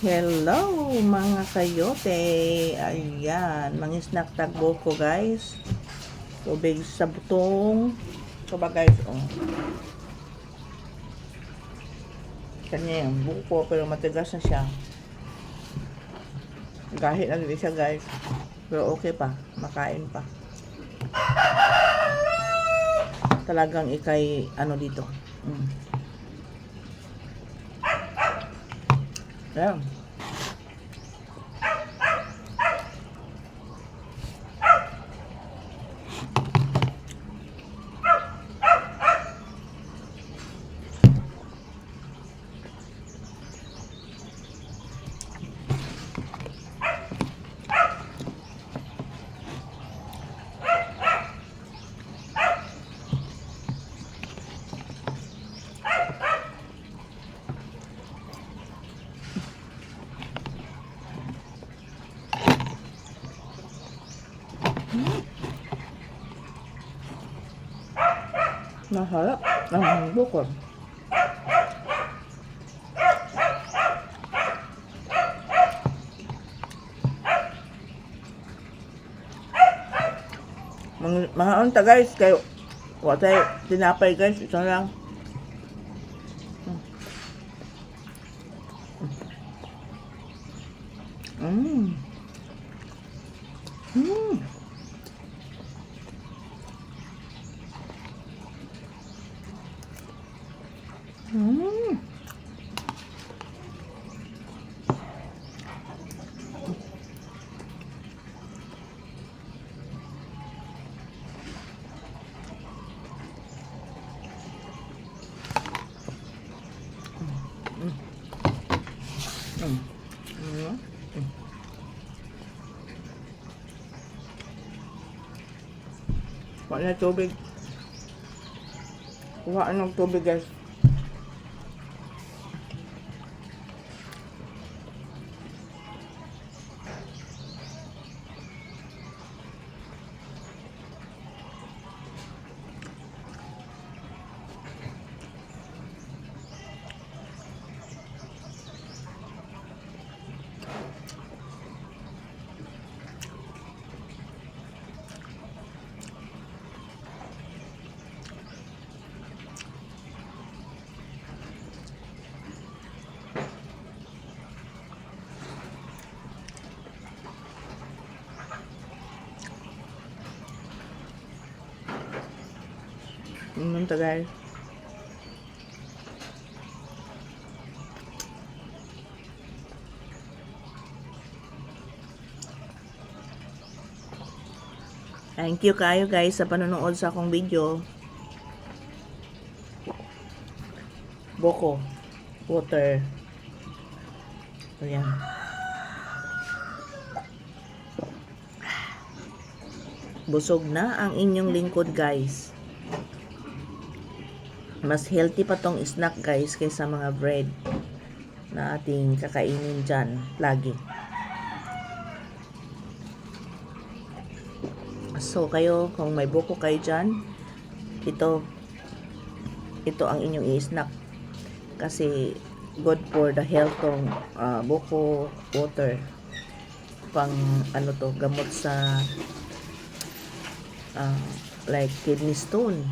Hello, mga kayote. Ayan, mga snack tag buko, guys. Tubig sa butong. Ito ba, guys? Oh. Kanya yung buko pero matigas na siya. Gahit na din siya, guys. Pero okay pa, makain pa. Talagang ikay ano dito. Ayan. Masarap ang buko. Mga unta, guys, kayo. Wa tayo tinapay, guys, ito na lang. Wala tubig. Kuha ng tubig, guys. Inom ta, guys. Thank you kayo, guys, sa panonood sa akong video. Buko. Water. Ayan. Busog na ang inyong lingkod, guys. Mas healthy pa tong snack, guys, kaysa mga bread na ating kakainin dyan lagi. So kayo, kung may buko kayo dyan, ito ang inyong i-snack. Kasi good for the health tong buko water. Pang ano to, gamot sa like kidney stone.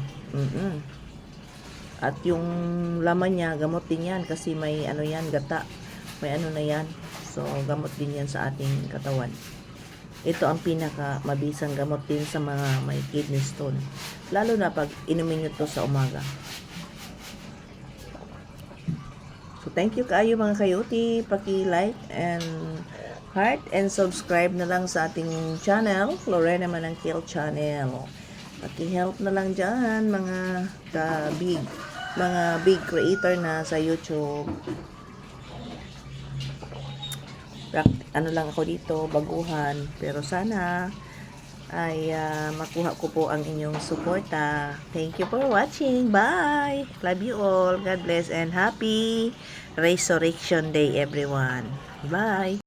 At yung laman niya, gamot din yan kasi may ano yan, gata. May ano na yan. So, gamot din yan sa ating katawan. Ito ang pinaka mabisang gamot din sa mga may kidney stone. Lalo na pag inumin nyo to sa umaga. So, thank you kayo, mga kayuti. Paki-like and heart and subscribe na lang sa ating channel, Lorena Manangkil Channel. Paki-help na lang dyan, mga ka-big, mga big creator na sa YouTube. Ano lang ako dito, baguhan. Pero sana ay makuha ko po ang inyong suporta. Thank you for watching. Bye! Love you all. God bless and happy Resurrection Day, everyone. Bye!